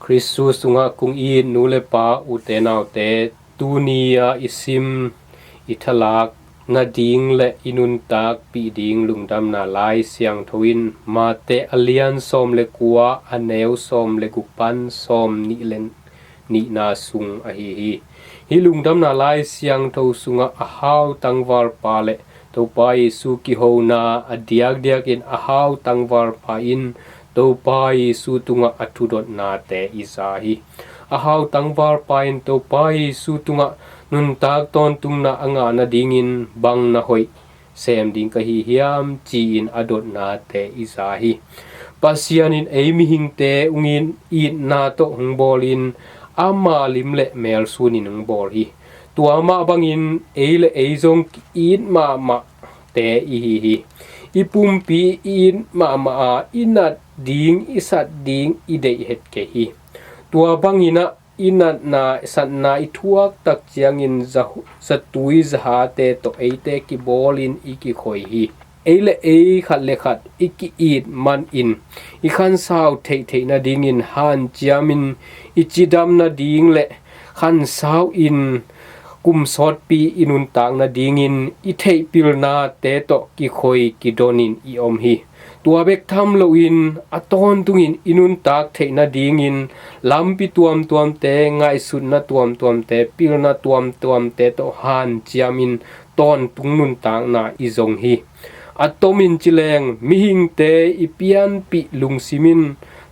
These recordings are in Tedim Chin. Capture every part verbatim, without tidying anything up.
Khristu sungah kong it nu le pa, ute naute, tuni-a i sim i thalak nading le i nuntakpih ding lungdamna Lai Siangtho in Mate a lian sawm le kua, a neu sawm le guk pan sawm nih le nihna sung ahi hi. Hih lungdamna Lai Siangtho sungah a hau tangvalpa le Topa Jesu kihona a diakdiakin a hau tangvalpa in Topa Jesu tungah a thudotnate i za hi. A hau tangvalpa in Topa Jesu tungah nuntak tawntungna a ngah nadingin bang na hoih sem ding ka hi hiam, ci-in a dotnate i za hi. Pasian in ei mihingte hong it, itna tawh hong bawlin ama lim le mel sunin hong bawl hi. Tua mah bangin ei le ei zong ki-it mahmahte i hi hi. I pumpi i it mahmah a, i nat ding, i sat ding i deih het kei hi. Tua banginah i natna, i satna i thuak tak ciangin za-, zatui zahate tawh eite kibawlin i kikhoi hi. Ei le ei khat le khat i ki-it manin i khansau theihtheih nadingin hanciamin i cidam nading le khansau in kum sawtpi i nuntak nadingin i theihpilnate tawh kikhoi kidonin i om hi. Tua bek tham loin a tawntungin i nuntak theih nadingin lampi tuamtuamte, ngaihsutna tuamtuamte, pilna tuamtuamte tawh hanciamin tawntung nuntakna i zong hi. A tomin ci leng mihingte i pianpih lungsim in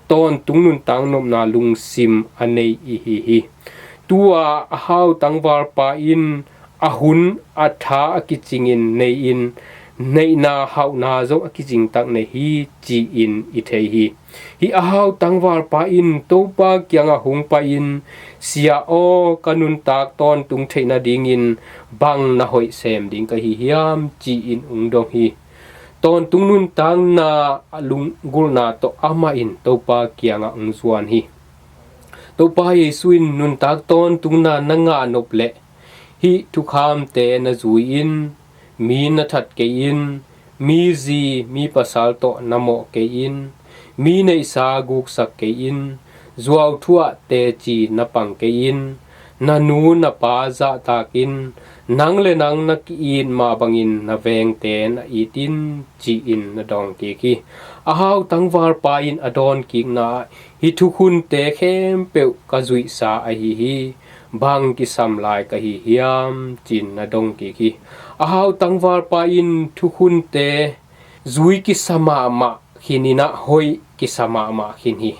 tawntung nuntak nopna lungsim a nei i hi hi. Tua a hau tangvalpa in a hun, a tha a kicingin nei-in, neihna hauhna zong a kicingtak nei hi, ci-in i thei hi. Hih a hau tangvalpa in Topa kiangah hong pai-in, "Sia aw, ka nuntak tawntung theih nadingin bang na hoih sem ding ka hi hiam?" ci-in hong dong hi. Tawntung nuntakna a lunggulhna tawh amah in Topa kiangah hong zuan hi. Topa Jesu in nuntak tawntungna na ngah nop leh hih thukhamte na zui-in, mi na that kei in, mi zi mi pasal tawh na mawh kei in, mi neihsa guksak kei in, zuau thuah teci na pang kei in, na nu na pa zahtak in, nang le nang na ki-it mah bangin na vengte na it in, ci-in na dawng kik hi. A hau tangvalpa in a dawnkikna ah, "Hih thukhunte khempeuh ka zuihsa ahi hi. Bang kisam lai ka hi hiam?" ci-in na dong kik hi. A hau tangvalpa in thukhunte zui kisa mahmah khin in ah hoih kisa mahmah khin hi.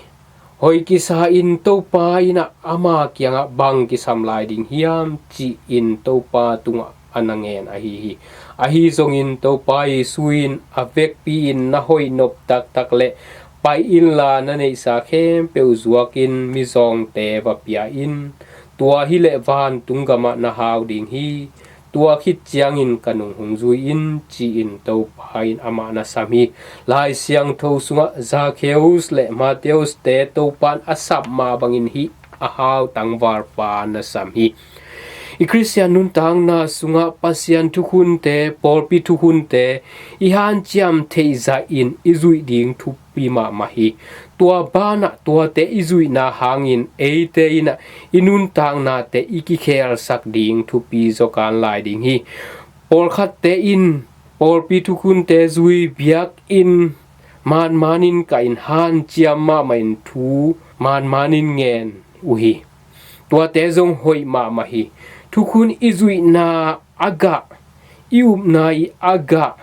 Hoih kisa in Topa in ah ama kiangah bang kisam lai ding hiam ci-in Topa tungah a na ngen ahi hi. Ahi zongin Topa Jesu in a vekpi-in na hoih nop taktak le pai inla na neihsa khempeuh zuakin mizawngte va pia in. Tua hileh vantung gamah na hau ding hi. Tua khit ciangin ka nung hong zui in, ci-in Topa in amah na sam hi. Lai Siangtho sungah Zakheus le Matthaios-te Topa in a sap mah bangin hih a hau tangvalpa na sam hi. I Khristian nuntakna sungah Pasian thukhunte, pawlpi thukhunte i hanciam theih zahin i zuih ding thupi mahmah hi. Tua banah tuate i zuihna hangin eite in ah i nuntaknate i kikhelsak ding thupi zaw kan lai ding hi. Pawlkhatte in pawlpi thukhunte zui, biakinn manmanin kah in, hanciam mahmahin thu manmanin ngen uh hi. Tuate zong hoih mahmah hi. Thukhun i zuihna a gah, i upna i a gah,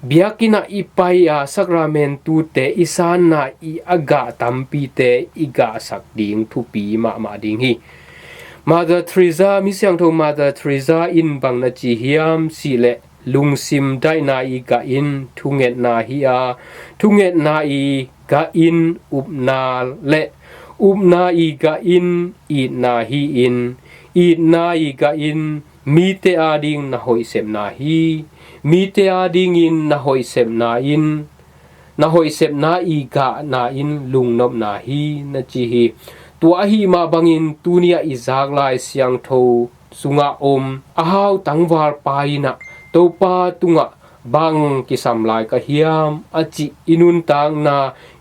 biakinn ah i pai a sakramentute i sanna i a gah tampite i gahsak ding thupi mahmah ding hi. Mother Teresa, Misiangtho Mother Teresa in bang na ci hiam cih leh, lungsim daihna i gah in thungetna hi a, thungetna i gah in upna le upna i gah in itna hi-in, itna i gah in mite ading na hoih sepna hi. Mite adingin na hoih sepna in, na hoih sepna i gahna in lungnopna hi, na ci hi. Tua ahi mah bangin tuni-ah i zak Lai Siangtho sungah om a hau tangvalpa in ah Topa tungah bang kisam lai ka hiam a cih i nuntakna,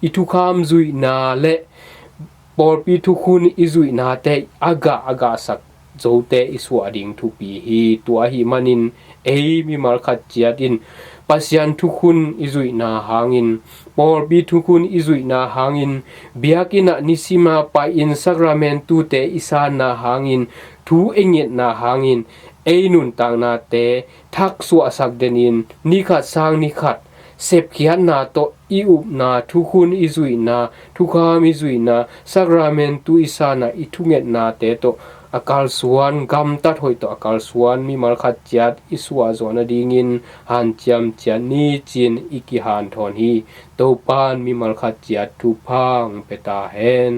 i thukham zuihna le pawlpi thukhun i zuihnate a gah a gahsak zote i suah ding thupi hi. Tua ahih manin ei mimal khat ciat in Pasian thukhun i zuihna hangin, pawlpi thukhun i zuihna hangin, biakinn ah nisima pai-in sakramentute i sanna hangin, thu i ngetna hangin, ei nuntaknate thaksuahsak denin, nikhat sang nikhat sepkhiatna tawh i upna, thukhun i zuihna, thukham i zuihna, sakramentu i sanna, i thungetnate tawh a kalsuan, gamtat hoih tawh a kalsuan mimal khat ciat i suahzawh nadingin hanciam ciat ni ci-in i kihanthawn hi. Topan mimal khat ciat thupha hong pia ta hen.